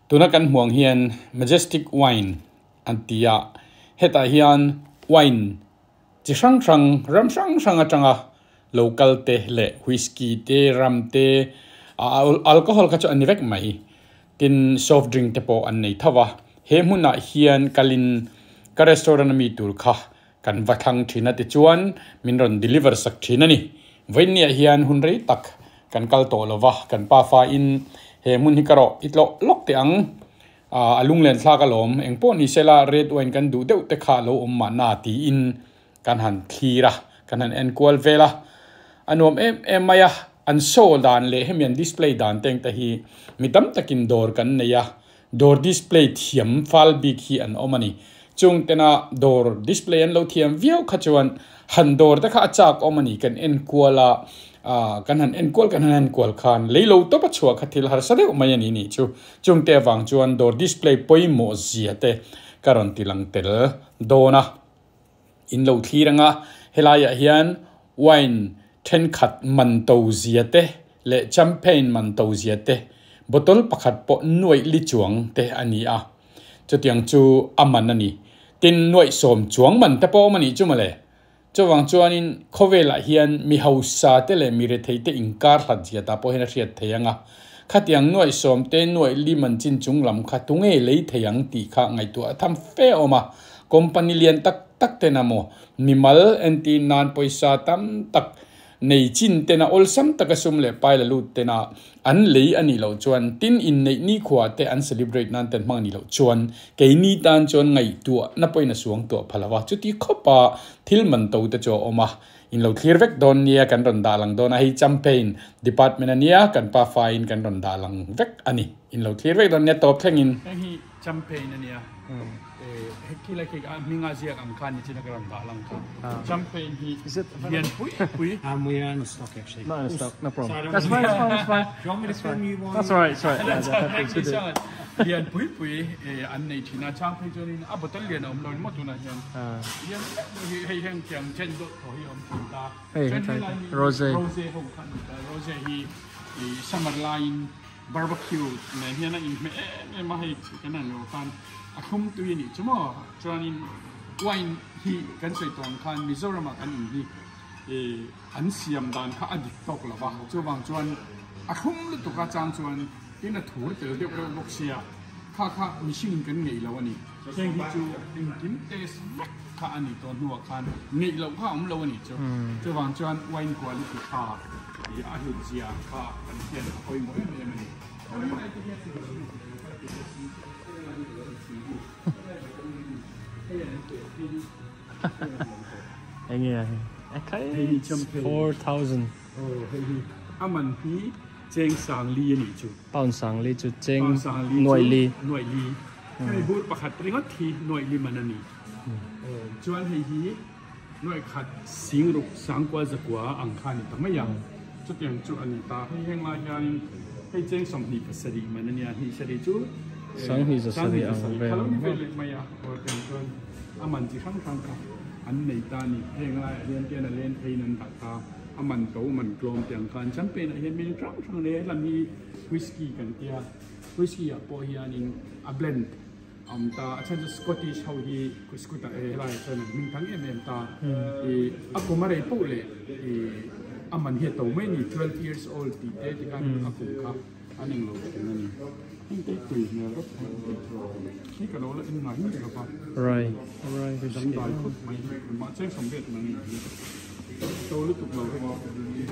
Tuna kan hmuh ang hian majestic wine an ti a hetah hian wine chi hrang hrang ram hrang hrang atanga lo kal te leh whisky te ram te ah alcohol kha chu a ni vek mai tin soft drink te pawh an nei tho a he hmunah hian kalin ka restaurant ami tur kha kan va thlang thin a tichuan min rawn deliver sak thin a ni. Vawiinniah hian hun rei tak kan kal tawh lo va, kan pa fain he hmun hi ka rawh i tlawh lawk teh ang, a lunglen thlak alawm, eng pawh ni sela red wine kan duh deuh te kha a lo awm mahna tiin kan han thlir a, kan han enkual vel a, a nuam em em mai a, an show dan leh hemi an display dan te engte hi mi tam takin dawr kan nei a, Dawr display thiam fal bik hi an awm a ni. Chung tena dawr display an lo thiam viau kha chuan han dawr te kha a chak awm a ni. Kan enkual a, kan han enkual kan han enkual khan lei lo tawp a chhuah kha thil harsa deuh mai a ni nih chu. Chung te avang chuan dawr display pawimawh zia te ka rawn ti lang tel dawn a. In lo thlir anga helaiah hian wine thenkhat man to zia te leh champagne man to zia te bottle pakhat pawh nuaih li chuang te a ni a, chutiang chu a man a ni. Tin, nuaih sawm chuang man te pawh a awm a nih chu mawle. Chuvang chuanin khawvelah hian mi hausa te leh mi rethei te inkar hlat zia ta pawh hian a hriat thei ang a, khatiang nuaih sawm te nuaih li man chin chung lam kha tunge lei thei ang tih kha ngaihtuah a tham fe a awm a, company lian tak tak ten a maw mimal entir nan pawisa tam tak nei chin tena awlsam taka sum leh pai la lut tena an lei a nih loh chuan tin inneih nikhua te an celebrate nan ten hmang a nih loh chuan keini tan chuan ngaihtuah na pawhin a suang tuah pha lo a, chuti khawpa thil man to te chu a awm a, in lo thlir vek dawn nia kan rawn dah lang dawn a, hei campaign department a nia kan pa faiin kan rawn dah lang vek a ni, in lo thlir vek dawn nia tawp thlengin. Heng hi campaign a nia. Hekhi lai khi a hminga ziak ang khan nichin a ka rawn dah lang kha. Champagne hi lian pui pui. Um, we are in stock actually. Not in stock, no problem. So I don't That's fine, that's fine, that's fine. Do you want me to film you while That's alright, sorry. Thank you so much. Lian pui pui an nei thin a, chang phei chuanin a bottle lian a awm lo in maw tunah hian. Lian pui hei heng tiang chen dawt thaw hi a awm thin ta. Hei Chuan helai hi rose. Rose ho kha a ni ta. Rose hi summer laiin Barbecue nen hian a inhmeh em em a, hei kan han lo khan a thlum tui a nih chu maw? Chuanin wine hi kan sawi tawh ang khan Mizoramah kan in hi ih an siam dan kha a dik tawk lo va, chuvang chuan a thlum lutuk a chang chuan tin a thur tel deuh reuh bawk sia, kha kha mihring kan ngeih lo a ni. Heng hi chu engkim taste vek kha a ni tawh hnuah khan ngeih loh kha a awm lo a nih chu. Chuvang chuan wine quality tha ih a hlut zia kha kan hian a pawimawh em em a ni. Enge a hei? Hei hi champagne. 4000. Aw hei hi a man hi cheng sang li a nih chu. Pound sang li chu cheng nuaih li. Nuaih li. Hemi bur pakhat ringawt hi nuaih li man a ni. Chuan hei hi nuaih khat sing ruk sangkua zakua ang kha a ni ta mai a. Chutiang chu a ni ta. Hei heng lai hianin hei cheng 27 man a nia. Hnih sarih chu Sanghnih zasarih ang vel. Kha lo ni ve leh mai a. Aw tiang chuan a man chi hrang hrang kha an nei ta a ni. Heng laiah hian tian a len pheiin an dah ta. A man to man tlawm te ang khan champagne ah hian mil hrang hrang leh helam hi whisky kan tia whisky ah pawh hianin a blend a awm ta a chhan chu scottish ho hi scot ah helai ah chuan an hming thang em em ta ih a kum a rei poh leh ih a man hi a to mai a ni 12 years old tih te tikhan a kum kha an englo thin a ni heng te hi tui hmel rawp mai hi ka lo la en ngai miah lo va Rai rai dangdai khawp mai hi mahse sawmriat mai a ni to lutuk lo hei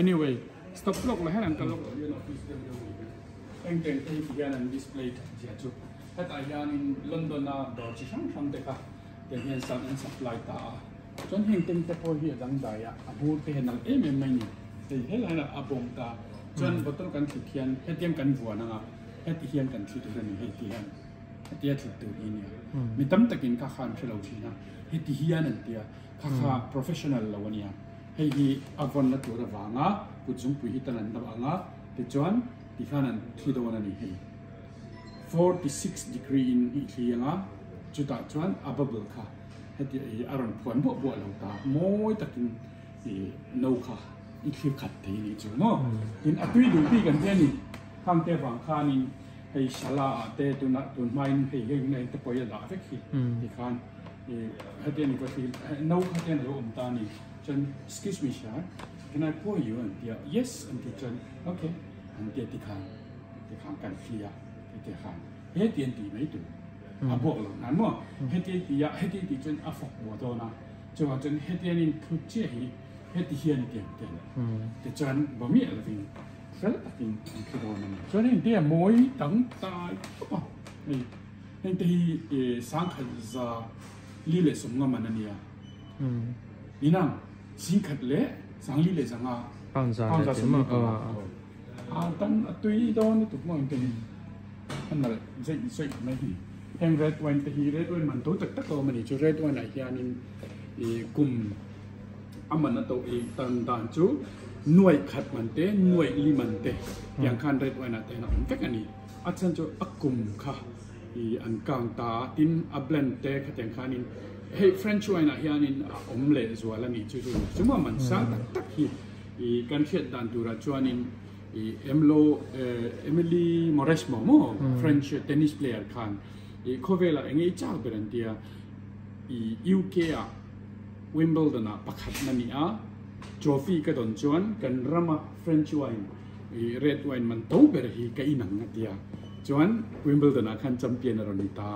anyway stop lawk la hian an kal lawk loh hian office deuh deuh ni eng teng te hi ti hian an display that zia chu hetah hianin London a dawr chi hrang hrang te kha tiang hian an supply ta a chuan heng teng te pawh hi a dangdai a a bur te hi a nalh em em mai ni hei helai ah a bawm ta chuan bottle kan thlit hian hetiang kan vuan anga heti hian kan thli tur a ni hei ti hian hetia thlit tur hi nia mi tam takin kha kha an hre lo thin a heti hian an tia Kha kha professional lo a nia. Hei hi a vawnna tur avanga kut zungpui hi tan an dap ang a, tichuan tikhan an thli dawn a ni hei. 46 degree in i thli ang a, chutah chuan a bubble kha heti i a rawn phuan buah buah lo ta, mawi takin i no kha i thli khat thei a nih chu maw. Tin a tui duh bik an ti a ni, khangte avang khanin. Hei sala ah te tuna tun hmain hei heng na te pawh hi a dah vek hi tikhan ih hetiang ni ka thil no kha te an lo awm ta a ni chuan excuse me sir can I pour you an ti a yes an ti chuan okay an ti a tikhan tikhan kan thli a heti khan heti an tih mai tur a buak loh nan maw heti an ti a heti an tih chuan a fawk buah dawn a chuvang chuan heti an inthut chiah hi heti hian i ti ang ten tichuan bawmiah lovin. Fel takin an thli dawn a ni. Chuan heng te a mawi dang tai khawp a, hei heng te hi sangkhat za li leh sawmnga man a nia. Ninang singkhat leh sangli leh zanga pound za sawmli panga a dang a tui dawn lutuk maw heng te hi a nalh zeih zeih mai hi. Heng red wine te hi red wine man to tak tak a awm a ni. Chu red wine ah hianin kum A man a to ei tan dan chu nuaih khat man te, nuaih li man te tiang khan red wine ah te hian a awm vek a ni. A chhan chu a kum kha i an kang ta a, tin a blend te khatiang khanin hei French wine ah hianin a awm leh zual a ni chu chu chu maw man sang tak tak hi i kan hriat dan turah chuanin i Emlo Emily Mauresmo maw French tennis player khan i khawvelah eng nge i chak ber an tia i UK ah Wimbledon ah pakhat na ni a, trophy ka dawn chuan kan rama French wine i red wine man to ber hi ka inang a tia. Chuan Wimbledon ah khan champion a rawn ni ta,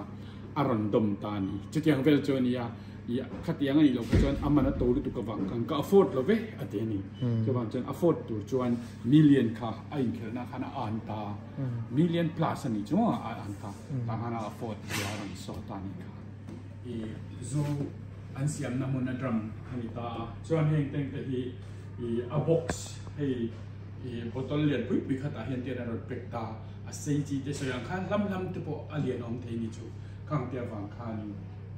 a rawn dawm ta a ni. Chutiang vel chu a ni a, i khatiang a nih loh kha chuan a man a to lutuk avang khan ka afford lo ve a ti a ni. Chuvang chuan afford tur chuan million kha a inkhelhna khan a an ta, million plus a nih chu a an ta, tah khan a afford zia a rawn saw ta a nih kha. I zu an siamna hmun a drum a ni ta a, chuan heng tank te hi i a box hei i bottle lian pui pui khatah hian tian a rawn pack ta a, sei chi te sawi ang khan hlam hlam te pawh a lian awm thei ni chu khang te avang khanin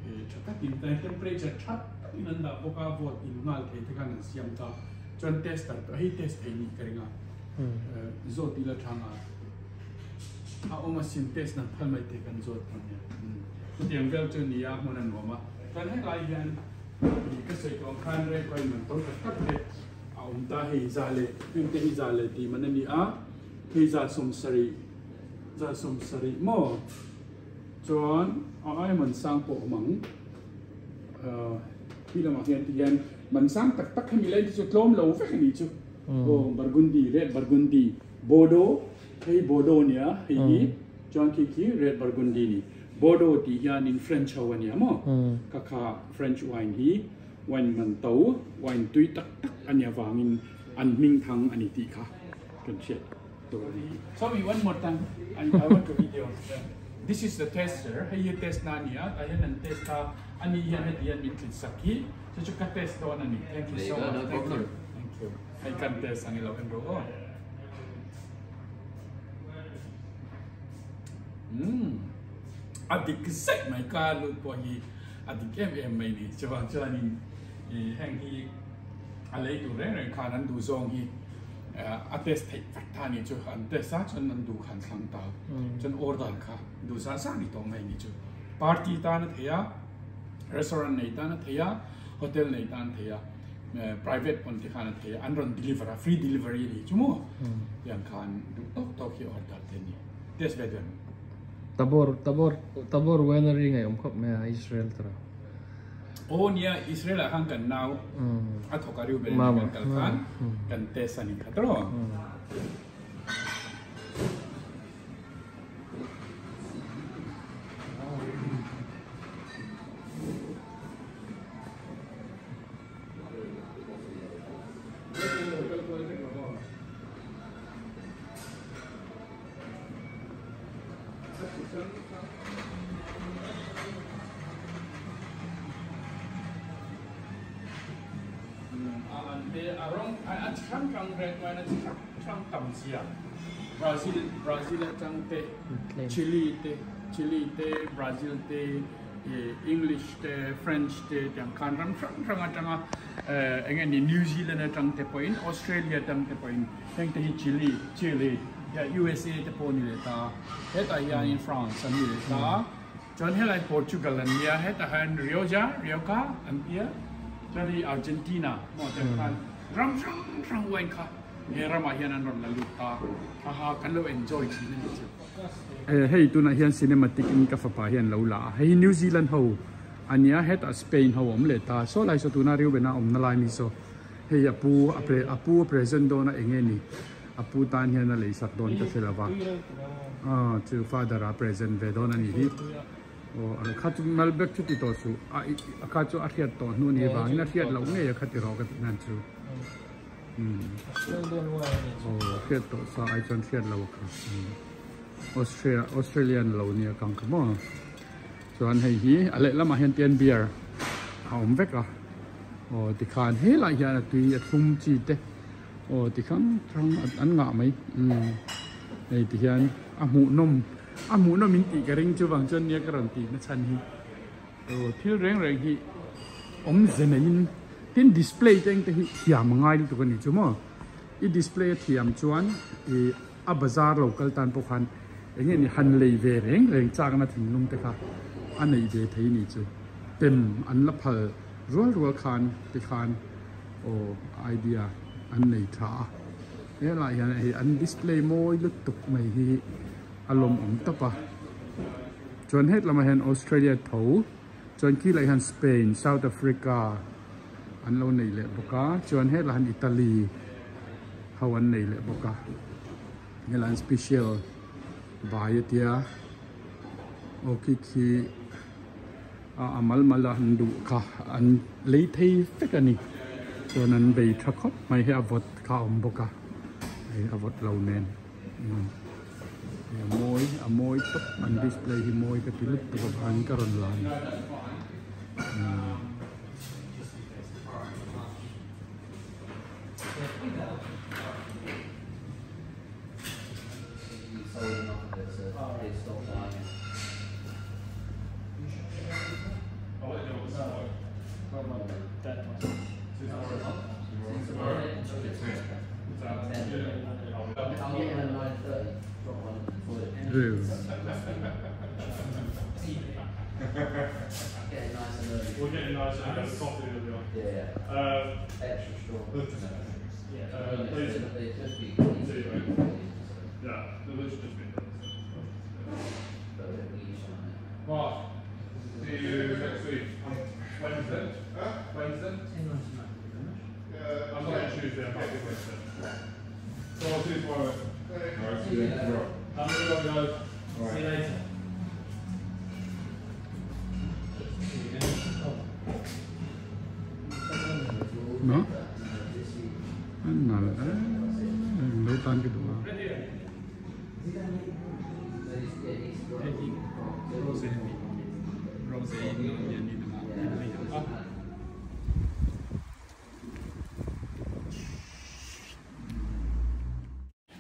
i tha takin temperature tha takin an dah bawk a, vawt in nghal thei te khan an siam ta, chuan tester pawh hei test thei nih ka ring a, zawt ila tha nga. A awm asin test nan phal mai te kan zawt dawn nia. Chutiang vel chu nia hmun a nuam a. Chuan helai hian ih ka sawi tawh ang khan red wine man to tak tak te a awm ta hei za leh heng te hi za leh tih man a ni a. Hei za sawmsarih za sawmsarih maw chuan a aia man sang pawh a awm ang. Khi lamah hian ti hian man sang tak tak hemi lai te chu tlawm lo vek a nih chu. Aw burgundy red burgundy. Bordeaux, hei Bordeaux nia, hei hi chuan khi khi Red Burgundy ni. Bordeaux tih hianin French ho a nia maw? Kha kha French wine hi wine man to, wine tui tak tak a nia vangin an hming thang a ni tih kha kan hriat tur a ni. Sorry, one more time, I want to video. This is the tester, hei hi test na a ni a, tah hian an test a, ani hian heti hian min tlit sak hi, chu chu ka test dawn a ni. Thank you so much, thank you, thank you. Hei kan test ang i lo en rawh aw. Umm a dik zet mai ka lut pawh hi a dik em em mai ni chuan chuanin ih heng hi a lei tur reng reng khan an duh zawng hi a test theih vek ta ni chu an test a chuan an duh khan thlang ta chuan order kha duh zah zah ni tawh mai ni chu party tan a thei a restaurant nei tan a thei a hotel nei tan a thei a. Private pawn te khan a thei a, an rawn deliver a, free delivery a ni chu maw? Tiang khan duh tawk tawk hi order te a ni. Test ve duh em? Tabor, Tabor, Tabor winery ngaih awm khawp mai a, Israel tura. Aw nia, Israel ah khan kan nau a thawk a Reuben a kan kal khan kan test a ni kha tawh. Brazil Brazil atang te Chile te Chile te Brazil te English te French te tiang khan ram hrang hrang atanga eng nge ni New Zealand atang te pawhin Australia atang te pawhin heng te hi Chile Chile USA te pawh a ni leh ta hetah hianin France an ni leh ta chuan helai Portugal an nia hetah hian Rioja Rioja an tia chuan hei Argentina maw tiang khan ram hrang hrang wine kha he ramah hian an rawn la lut ta haha kan lo enjoy thin a ni chu. Hei tunah hian cinematic in ka fapa hian lo la a, hei hi New Zealand ho a nia, hetah Spain ho a awm leh ta, saw lai saw tuna Reuben a awmna lai mi saw hei a pu a pre a pu a present dawn a eng nge ni a pu tan hian a lei sak dawn ka hre lo va, aw chu father a present ve dawn a nih hi, aw an kha chu Malbec chu ti tawh suh a a kha chu a hriat tawh hnu a nih vangin a hriat loh ngei a kha ti rawh ka tih nan chu. Aw hriat tawh sa ai chuan hriat lo kha Austria Australian lo nia kang kha maw chuan hei hi a lehlamah hian tian beer a awm vek a aw tikhan helai hian a tui a thlum chi te aw ti hrang hrang an ngah mai umm hei ti hian a hmuhnawm a hmuhnawm in tih ka ring chuvang chuan nia ka rawn tih na chhan hi. Aw thil reng reng hi awmze neiin tin display te engte hi thiam a ngai lutuk a ni chu maw i display a thiam chuan ih a bazar lo kal tan pawh khan eng nge ni han lei ve reng reng chakna thinlung te kha a nei ve thei ni chu tem an la phal rual rual khan tikhan aw idea an nei tha a helaiah hian hei an display mawi lutuk mai hi a lawmawm tawp a. Chuan het lamah hian Australia tho, chuan khi lah hian Spain, South Africa an lo nei leh bawk a, chuan het lah hian Italy ho an nei leh bawk a, helai hian special vai a tia aw khi khi a mal mal a an duh kha an lei thei vek a ni, chuan an bei tha khawp mai hei a vawt kha a awm bawk a, hei a vawt lo nen. A mawi a mawi tawp an display hi mawi ka ti lutuk avangin ka rawn la a ni.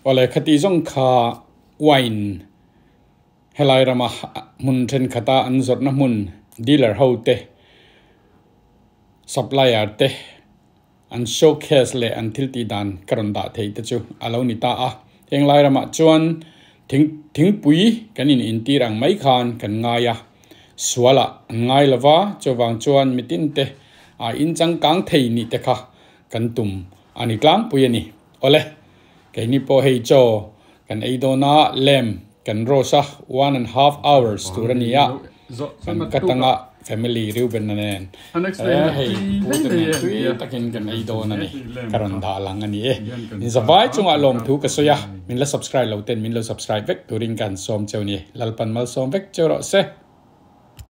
Awle khati zawng kha wine helai rama hmun thenkhat a an zawrhna hmun dealer ho te supplier te an showcase leh an thil tih dan ka rawn dah theih te chu a lo ni ta a. Heng lai ramah chuan thing thingpui kan in intir ang mai khan kan ngai a, sualah an ngai lo va, chuvang chuan mitin te a inchangkang thei nih te kha kan tum a ni tlangpui a ni. Awle, keini pawh hei chaw kan ei dawn a, lamb kan roast a, one and half hours tur a ni a, kan ka tanga family Reuben a nen hei pu te nen tui takin kan ei dawn a ni, ka rawn dah lang a ni e. In zavai chungah lawmthu ka sawi a, min la subscribe lo ten min lo subscribe vek turin ka han sawm cheu ni, Lalpan malsawm vek cheu rawh se.